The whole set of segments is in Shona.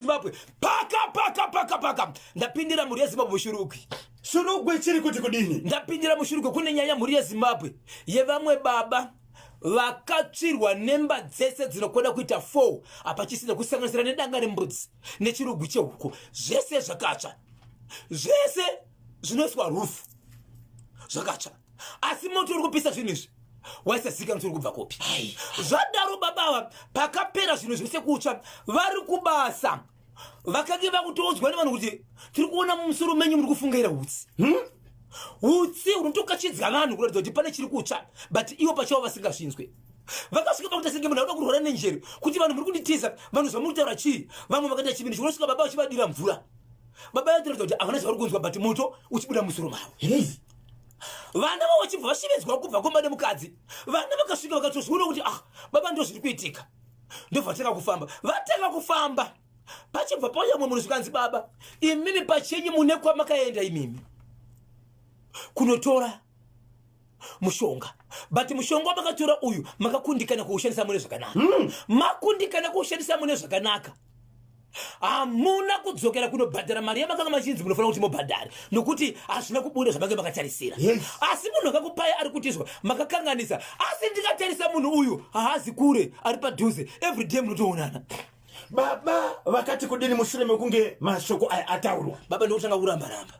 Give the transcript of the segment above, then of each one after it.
Zimbabwe paka paka paka paka ndapindira mhuri yeZimbabwe muShurugwi. Shurugwi chiri kuti kudini? Ndapindira muShurugwi kune nyaya mhuri yeZimbabwe yevamwe baba vakatsvirwa nemba dzese dzinokwana kuita 4 hapachisina kusanganisira nedanga rembudzi nechirugwi chehuku zvese zvakatsva zvese zvinoiswa rufu zvakatsva asi moto uri kupisa zvinhu izvi waisazikanwa kuti uri kubva kupi zvadaro baba ava pakapera zvinhu zvese kutsva vari kubasa vakange vakutoudzwa nevanhu kuti tiri kuona mumusoro menyu muri kufungaira hutsi Hutsi hunotokachidzwa vanhu kuratidza kuti pane chiri kutsva but ivo pachavo vasingazvinzwe vakasvika pakuita senge munhu akuda kurwara nenjere kuti vanhu muri kunditiza vanhu zvamuri kutaura chii vamwe vakaita chivindi chinosvika baba vachivadira mvura baba vatoratidza kuti havana zvavari kunzwa but moto uchibuda musoro mavo vana vavo vachibva vashevedzwa kubva kumba nemukadzi vana vakasvika vakatozviona kuti ah baba ndo zviri kuitika ndobva vatanga kufamba vatanga kufamba pachibva pauya mumwe munhu zvikanzi baba imimi pachenyu mune kwamakaenda imimi kunotora mushonga but mushonga wamakatora uyu makakundikana kuushandisa mune zvakanaka. Makundikana kuushandisa mune zvakanaka hamuna kudzokera kunobhadhara mari yamakanga machinzi munofanira kuti mubhadhare nokuti hazvina kubuda zvamange makatarisira Asi munhu akakupai ari kutizwa makakanganisa asi ndikatarisa munhu uyu haazi kure ari padhuze everyday munotoonana Baba vakati kudini mushure mekunge mashoko aya ataurwa? Baba ndokutanga kuramba ramba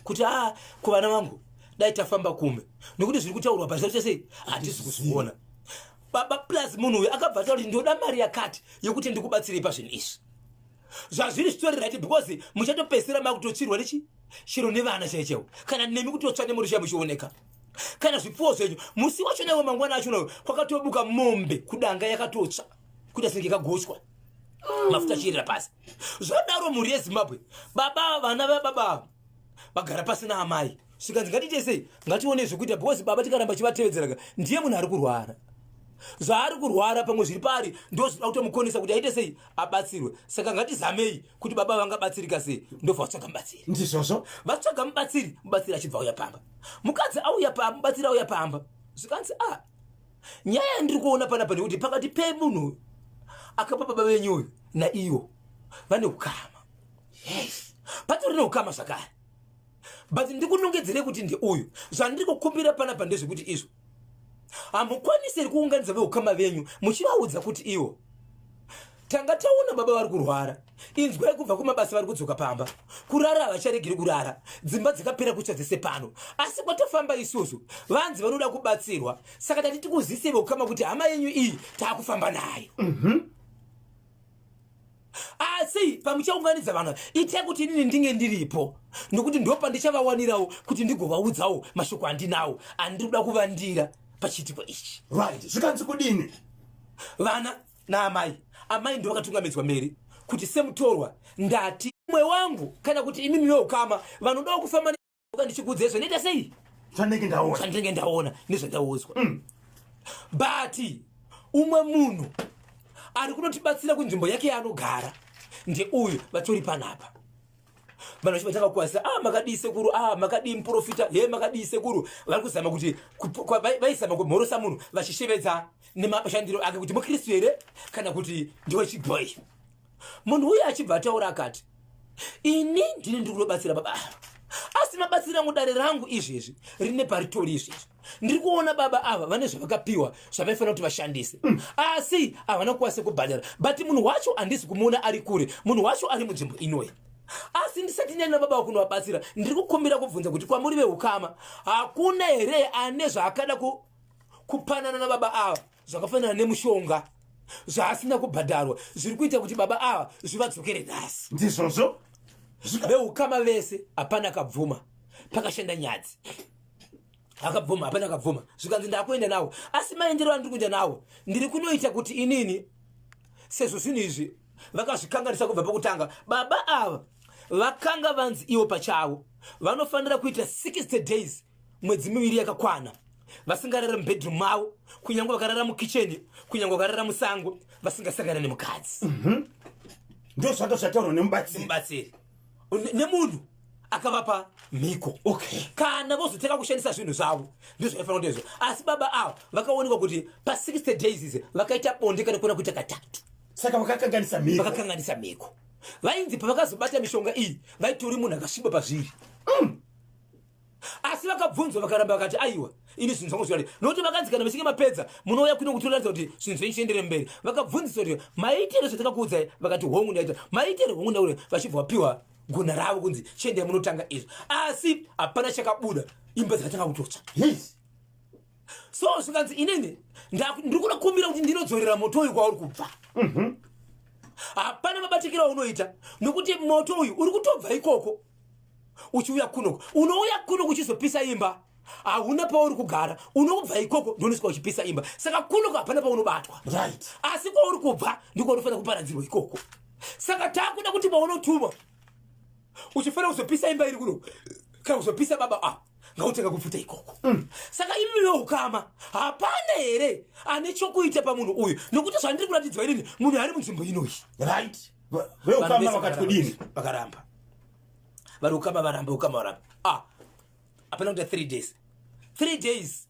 kuti a ah, kuvana vangu dai tafamba kumbe nokuti zviri kutaurwa pazvaita sei handisi kuzviona baba plus munhu uyu akabva ataura kuti ndoda mari yakati yekuti ndikubatsirei pazvinhu izvi zvazviri zvitori right because muchatopedzisira makutotsvirwa nechi chero nevana chaichaiwo kana nemi kutotsva nemurisha muchioneka kana zvipfuwo zvenyu musi wacho naiwo mangwana acho nayo kwakatobuka mombe kudanga yakatotsva kuita senge kagochwa mafuta achiyerera pasi zvadaro mhuri yezimbabwe baba vana vababa vagara pasina amai zvikanzi ngatiite sei ngatione zvekuita because baba tikaramba chivatevedzeraka ndiye munhu ari kurwara zvaari kurwara pamwe zviri paari ndo zvinoda kutomukonesa kuti aite sei abatsirwe saka ngatizamei kuti baba vangabatsirika sei ndobva vatsvaga mubatsiri ndizvozvo vatsvaga mubatsiri mubatsiri achibva auya pamba mukadzi auya pamba mubatsiri auya pamba zvikanzi a ah, nyaya yandiri kuona panapa ndekuti pakati pemunhu akapa baba venyu uyu naiwo vane ukama yes patori neukama zvakare but ndikunongedzerei kuti ndeuyu zvandiri kukumbira panapa ndezvekuti izvo hamukwanisi ri kuunganidza veukama venyu muchivaudza kuti iwo tanga taona baba vari kurwara inzwai kubva kumabasa vari kudzoka pamba kurara havacharegeri kurara dzimba dzakapera kutsva dzese pano asi kwatafamba isusu vanzi vanoda kubatsirwa saka tati tikuzise veukama kuti hama yenyu iyi taakufamba nayo Asi pamuchaunganidza vanhu itai kuti inini ndinge ndiripo nokuti ndopandichavawanirawo kuti ndigovaudzawo mashoko andinawo andiri kuda kuvandira pachiitiko ichi. Right, zvikanzi kudini? Vana naamai, amai ndo vakatungamidzwa mberi kuti semutorwa ndati mumwe wangu kana kuti imimi veukama vanodawo kufamba ndichikuudza izvo ndoita sei zvandinenge ndaona zvandinenge ndaona nezvandaudzwa. But umwe munhu ari kunotibatsira kunzvimbo yake yaanogara ndeuyu vatori panapa vanhu vachivatanga kukwazisa ah makadii sekuru ah makadii muprofita he makadii sekuru vari kuzama kuti vaizama kumhorosa munhu vachishevedza nemashandiro ake kuti mukristu here kana kuti ndewechibhoyi munhu uyu achibva ataura akati ini ndini ndiri kunobatsira baba ava asi mabatsiro angu dare rangu izvezvi rine paritori izvezvi ndiri kuona baba ava vane zvavakapiwa zvavaifanira kuti vashandise. Asi havana kukwanisa kubhadhara but munhu wacho handisi kumuona ari kure munhu wacho ari munzvimbo inoyi asi ndisati ndaenda baba vakunovabatsira ndiri kukumbira kubvunza kuti kwamuri veukama hakuna here ane zvaakada kupanana nababa ava zvakafanana nemushonga zvaasina kubhadharwa zviri kuita kuti baba ava zvivadzokere nhasi ndizvozvo veukama vese hapana akabvuma pakashanda nyadzi akabvuma hapana akabvuma zvikanzi ndakuenda nawo asi maendero andiri kuenda nawo ndiri kunoita kuti inini sezvo zvinhu izvi vakazvikanganisa kubva pokutanga baba ava vakanga vanzi ivo pachavo vanofanira kuita 60 days mwedzi miviri yakakwana vasingarara mubedroom mavo kunyange vakarara mukicheni kunyange vakarara musango vasingasangana nemukadzi Ndo zvanga zvataurwa nemubatsiri mubatsiri nemunhu akavapa mhiko kana vozotanga kushandisa zvinhu zvavo ndozvaifanira kuti izvo asi baba ava vakaonekwa kuti pa60 days izi vakaita bonde kana kuona kuita katatu saka vakakanganisa mhiko vakakanganisa mhiko Vainzi pavakazobata mishonga iyi vaitori munhu akasviba pazviri. Asi vakabvunzwa vakaramba, vakati aiwa, ini zvinhu zvangu zvikati nokuti vakanzi kana muchinge mapedza munouya kuno kutiratidza kuti zvinhu zvenyu zviendere mberi. Vakabvunziswa kuti maitire zvatakakuudzai, vakati hongu ndaita maitire, hongu ndaura, vachibva vapiwa gona ravo kunzi chiendai munotanga izvo, asi hapana chakabuda, imba dzakatanga kutotsva. So zvikanzi inini ndiri kuda kumbira kuti ndinodzorera moto uyu kwauri kubva. Hapana mabatikiro aunoita nokuti moto uyu uri kutobva ikoko uchiuya kunoko, unouya kunoko uchizopisa imba, hauna pauri kugara, unobva ikoko ndonosvika uchipisa imba, saka kunoko hapana paunobatwa. Asi kwauri kubva ndiko unofanira kuparadzirwa ikoko. Saka takuda kuti paunotuma uchifanira kuzopisa imba iri kuno kana kuzopisa baba a ngautanga kupfuta ikoko. Saka imi veukama hapana here ane chokuita pamunhu uyu? Nokuti zvandiri kuratidzwa inini, munhu ari munzvimbo inoyi. Right, veukama vakati kudini? Vakaramba, vari ukama varamba, ukama varamba. Ah, hapana kuita 3 days, 3 days,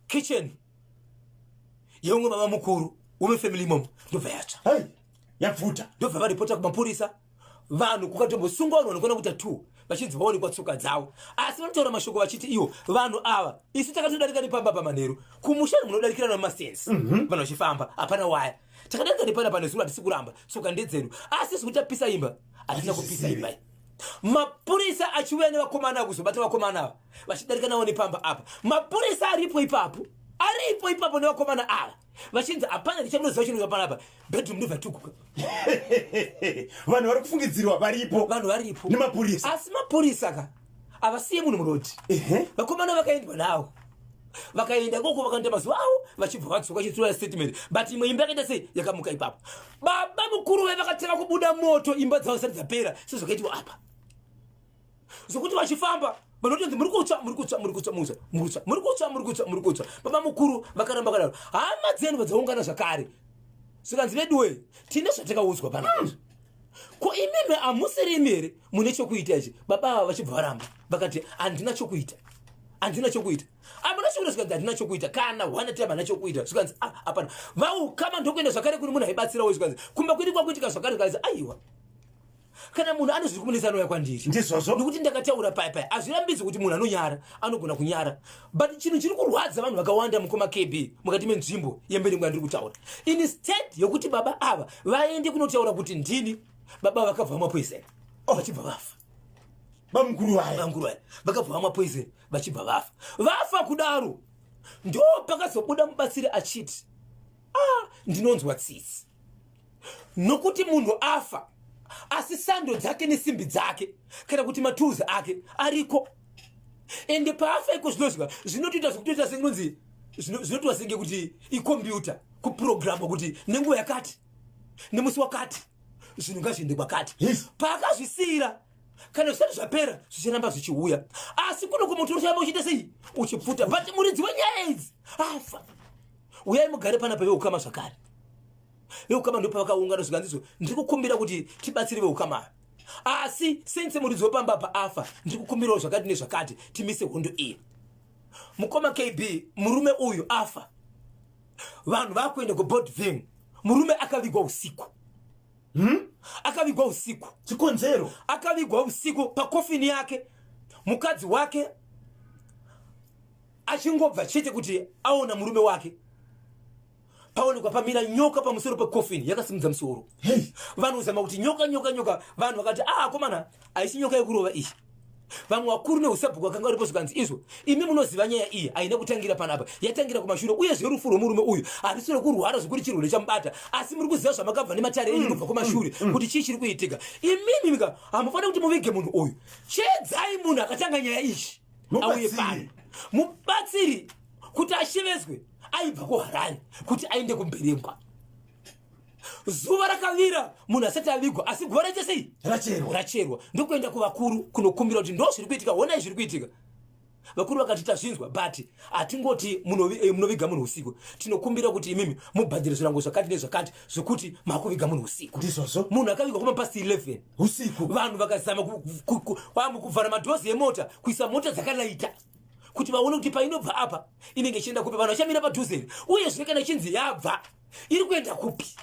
kitchen yeumwe baba mukuru wemufamily imomo ndobva yatsva. Hey, yapfuta. Ndobva varipota kumapurisa, vanhu kukatombosungwa vanhu vanokwana kuita two, vachinzi vaonekwa tsoka dzavo, asi vanotaura mashoko vachiti iwo vanhu ava isu takatodarika nepamba pamanheru, kumusha munodarikira nemasensi, vanhu vachifamba, hapana waya, takadarika nepana panezuro, hatisi kuramba, tsoka ndedzedu, asi zvekuti tapisa imba hatina kupisa imba iyi. Mapurisa achiuya nevakomana kuzobata vakomana ava vachidarika navo nepamba apa, mapurisa aripo ipapo, aripo ipapo nevakomana ava, vachinzi hapana richamunoziva chinhu panapa, bedroom ndobva tukuka. Vanhu vari kufungidzirwa varipo. Vanhu varipo. Nemapurisa. Asi mapurisa ka havasiye munhu murodhi. Vakomana vakaendwa navo, vakaenda ikoko, vakaenda mazuva avo, vachibva vadzoka vachitora statement, but imwe imba yakaita sei, yakamuka ipapo. Baba mukuru vai vakatanga kubuda moto imba dzavo zisati dzapera, sezvakaitiwa apa, zvokuti vachifamba vanotonzi muri kutsva, muri kutsva, muri kutsva, muri kutsva, muri kutsva, muri kutsva, muri kutsva. Baba mukuru vakaramba kadaro. Hama dzenu dzaungana zvakare, zvikanzi veduwe, tine zvatakaudzwa panapa, ko imimi hamusirimi here mune chokuita ichi? Baba ava vachibva varamba, vakati handina chokuita, handina chokuita, hamuna chokuita. Zvikanzi handina chokuita, kana one time handina chokuita. Zvikanzi ah, hapana. Vaukama ndokuenda zvakare kune munhu aibatsirawo, zvikanzi kumba kwedu kwakuitika zvakare. Zvikanzi aiwa, kana munhu ane zviri kumunetsa anouya kwandiri. Ndizvozvo. Nokuti ndakataura paya paya, hazvirambidzi kuti munhu anonyara anogona kunyara, but chinhu chiri kurwadza vanhu vakawanda, mukoma KB, mukati menzvimbo yemberengwa yandiri kutaura, instead yokuti baba ava vaende kunotaura kuti ndini, baba vakabva vamwa poison, vachibva vafa. Bamukuru vaya. Vamukuru vaya vakabva vamwa poison, vachibva vafa. Vafa kudaro, ndo pakazobuda mubatsiri achiti, ah, ndinonzwa tsitsi nokuti munhu afa, asi sando dzake nesimbi dzake kana kuti matools ake ariko, ende paafa iko zvinozwa zvinotoita zvekutoita senginonzi zvinotoita senge kuti ikombiyuta kuprograma kuti nenguva yakati nemusi wakati zvinhu ngazviende kwakati. Paakazvisiyira, kana zvisati zvapera zvicharamba zvichiuya, asi kuno kumoto ucharamba uchiita sei, uchipfuta, but muridzi wenyaya idzi afa. Uyai mugare panapa veukama zvakare. Veukama ndopavakaungana, zvikanzizo ndiri kukumbira kuti tibatsire veukama, asi since muridzi wepamba apa afa, ndiri kukumbirawo zvakati nezvakati, timise hondo iyi. Mukoma KB, murume uyu afa, vanhu vakuenda kubody viewing, murume akavigwa usiku. Akavigwa usiku. Chikonzero? Akavigwa usiku pakofini yake, mukadzi wake achingobva chete kuti aona murume wake, paonekwa pamira nyoka pamusoro pekofini, yakasimudza musoro. Vanhu kuzama kuti nyoka, nyoka, nyoka. Vanhu vakati, ah, akomana, haisi nyoka yekurova iyi. Vamwe vakuru neusabhuku vakanga varipo, zvikanzi izvo imi munoziva nyaya iyi haina kutangira panapa, yatangira kumashure, uyezve rufu rwemurume uyu harisi rekurwara zvekuri chirwere chamubata, asi muri kuziva zvamakabva nematare enyu kubva kumashure kuti chii chiri kuitika. Imimi mika hamufaniri kuti muvige munhu uyu, chedzai munhu akatanga nyaya iyi auye Mubatsiri. pano. Mubatsiri kuti ashevezwe aibva kuHarare kuti aende kuMberengwa, zuva rakavira munhu asati avigwa, asi guva raita sei? Racherwa. Racherwa. Ndokuenda kuvakuru kunokumbira kuti ndo zviri kuitika, honai zviri kuitika. Vakuru vakati tazvinzwa, but hatingoti munoviga munhu usiku, tinokumbira kuti imimi mubhadhire zvirango zvakati nezvakati zvekuti makuviga munhu usiku. Ndizvozvo. Munhu akavigwa kuma past 11 usiku. Vanhu vakazama kuvhara madoors emota, kuisa mota dzakalaita kuti vaone kuti painobva apa inenge ichienda kupi, vanhu vachamira padhuze here, uyezve kana ichinzi yabva iri kuenda kupi.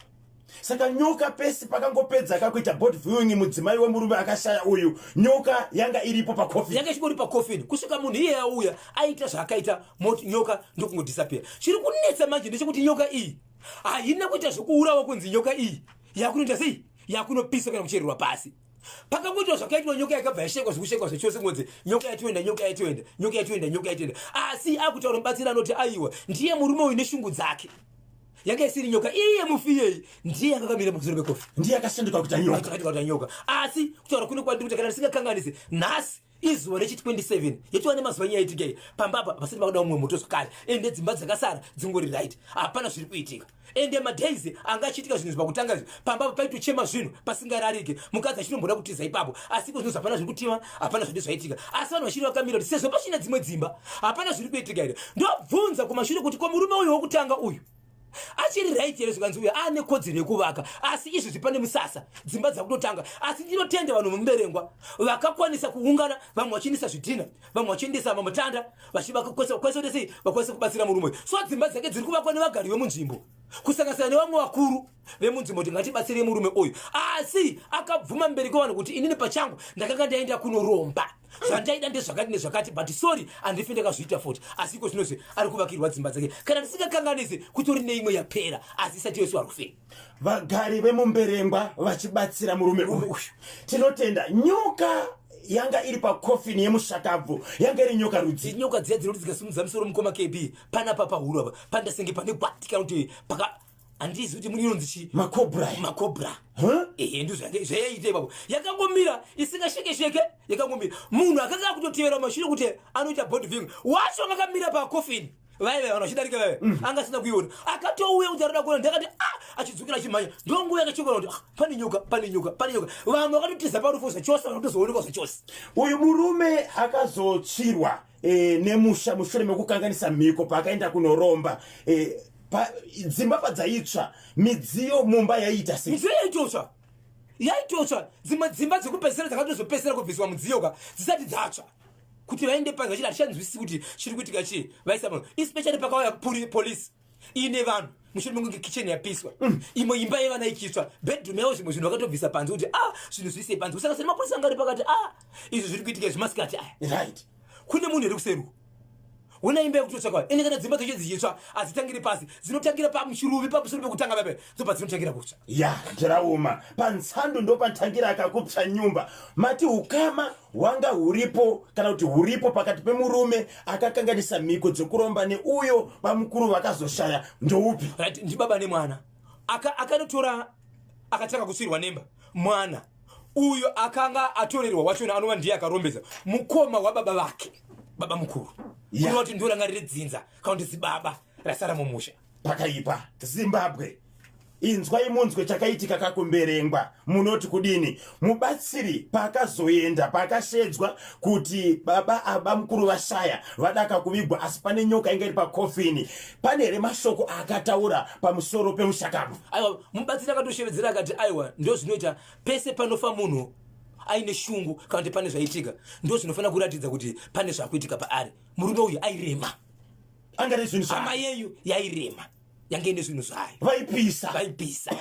Saka nyoka pese pakangopedza kakuita body viewing mudzimai wemurume akashaya uyu, nyoka yanga iripo pacoffin. Yanga ichingori pacoffin kusvika munhu iye auya aita zvaakaita, moti nyoka ndokungodisappear. Chiri kunetsa manje ndechekuti nyoka iyi haina kuita zvekuurawa kunzi nyoka iyi yakunoita sei, yakunopisa kana kuchererwa pasi. Pakangoitwa zvakaitwa, nyoka yakabva yashekwa zvekushekwa zvechose, kungonzi nyoka yatoenda, nyoka yatoenda, nyoka yatoenda, nyoka yatoenda. Asi akutaura mubatsiri anoti aiwa, ndiye murume uyu neshungu dzake, yanga isiri nyoka iye mufi iyei ndiye akakamira pamusoro pecoffin. Ndiye akashanduka kuita nyoka. Akaita nyoka. Asi kutaura kuno kwandiri kuti kana ndisingakanganisi, nhasi izuva rechi 27 yetova nemazuva nyaya itikei pamba apa vasati vakuda mumwe moto zvakare. Ende dzimba dzakasara dzingori right, hapana zviri kuitika. Ende madays anga achiitika zvinhu pakutanga izvi, pamba apa paitochema zvinhu pasingararike, mukadzi achitomboda kutiza ipapo. Asi iko zvinhu hapana zviri kutima, hapana zvati zvaitika. Asi vanhu vachiri vakamira kuti sezvo pachina dzimwe dzimba hapana zviri kuitika here. Ndobvunza kumashure kuti ko murume uyu wokutanga uyu achiri right here? Zvikanzi uyu aane kodzero yekuvaka, asi izvozvi pane musasa, dzimba dzakutotanga. Asi ndinotenda vanhu vemuMberengwa vakakwanisa kuungana, vamwe vachiendesa zvidhina, vamwe vachiendesa mamutanda, vachivaka kwese kwese kuti sei vakwanise kubatsira murume uyu. So dzimba dzake dziri kuvakwa nevagari vemunzvimbo, kusanganisira nevamwe vakuru vemunzvimbo, kuti ngatibatsirei murume uyu. Asi akabvuma mberi kwevanhu kuti inini pachangu ndakanga ndaenda kunoromba, zvandaida ndezvakati nezvakati, but sorry, handifi ndakazviita futi. Asi iko zvinozvi ari kuvakirwa dzimba dzake. Kana ndisingakanganisi, kutori neimwe yapera asi isati yoiswa roofing. Vagari vemuMberengwa vachibatsira murume uyu, tinotenda. Nyoka yanga iri pacoffin yemushakabvu yanga iri nyoka rudzi? Nyoka dziya dzinoti dzikasimudza musoro, mukoma KB, panapa pahuro apa pandasenge pane gwati, kana kuti paka, handizi kuti muri inonzi chii. Macobra. Macobra. Huh? Ehe, ndizvo zvayaita ipapo. Yakangomira isingashekesheke, yakangomira. Munhu akanga akutotevera mashure kuti anoita body viewing wacho akakamira pacoffin, vaive vanhu vachidarika vaive anga asina kuiona. Akatouya kuti arida kuona, ndakati a achidzokera achimhanya, ndonguva yakachokera kuti, "Ah, pane nyoka, pane nyoka, pane nyoka." Vamwe vakatotiza parufu zvachose, vanotozoonekwa zvachose. Uyu murume akazotsvirwa nemusha mushure mekukanganisa mhiko paakaenda kunoromba, dzimba padzaitsva, midziyo mumba yaiita sei? Midziyo yaitotsva, yaitotsva. Dzimwe dzimba dzekupedzisira dzakatozopedzisira kubviswa mudziyo ka dzisati dzatsva, kuti vaende panze vachiti hatichanzwisisi kuti chiri kuitika chii. Vaisa munhu, especially pakauya polisi iine vanhu mushure mekunge kitchen yapiswa, imwe imba yevana ichitsva, bedroom yavo, zvimwe zvinhu vakatobvisa panze kuti a zvinhu zviise panze. Kusaka sene mapurisa anga ari pakati, a izvi zviri kuitika izvi masikati aya. Kune munhu eri kuseruko una imba yekutotsvaka. Ende kana dzimba dzacho dzichitsva hadzitangiri pasi, dzinotangira pamuchiruvi pamusoro pekutanga pape, dzobva dzinotangira kutsva. Ya, ndirauma pantsando ndopatangira akakupsa nyumba. Mati ukama hwanga huripo kana kuti huripo pakati pemurume akakanganisa mhiko dzekuromba neuyo vamukuru vakazoshaya ndoupi? Right, ndibaba nemwana. Akanotora akatanga kusvirwa nemba, mwana uyo akanga atorerwa wachona anova ndiye akarombedza, mukoma wababa vake, baba mukuru. Kureva kuti ndoranga riri dzinza kana kuti zibaba rasara mumusha. Pakaipa. Zimbabwe, inzwai munzwe chakaitika kakuMberengwa. Munoti kudini? Mubatsiri paakazoenda, paakashedzwa kuti baba aba mukuru vashaya, vadaka kuvigwa, asi pane nyoka inga iri pacoffin, pane here mashoko aakataura pamusoro pemushakabvu? Aiwa, mubatsiri akatoshevedzera akati aiwa, ndo zvinoita pese panofa munhu aine shungu kana kuti pane zvaitika, ndo zvinofanira kuratidza kuti pane zvakuitika paari. Murume uyu airema. Anga nezvinhu hama zvayo yeyu yairema, yange ine zvinhu zvayo. Vaipisa. Vaipisa.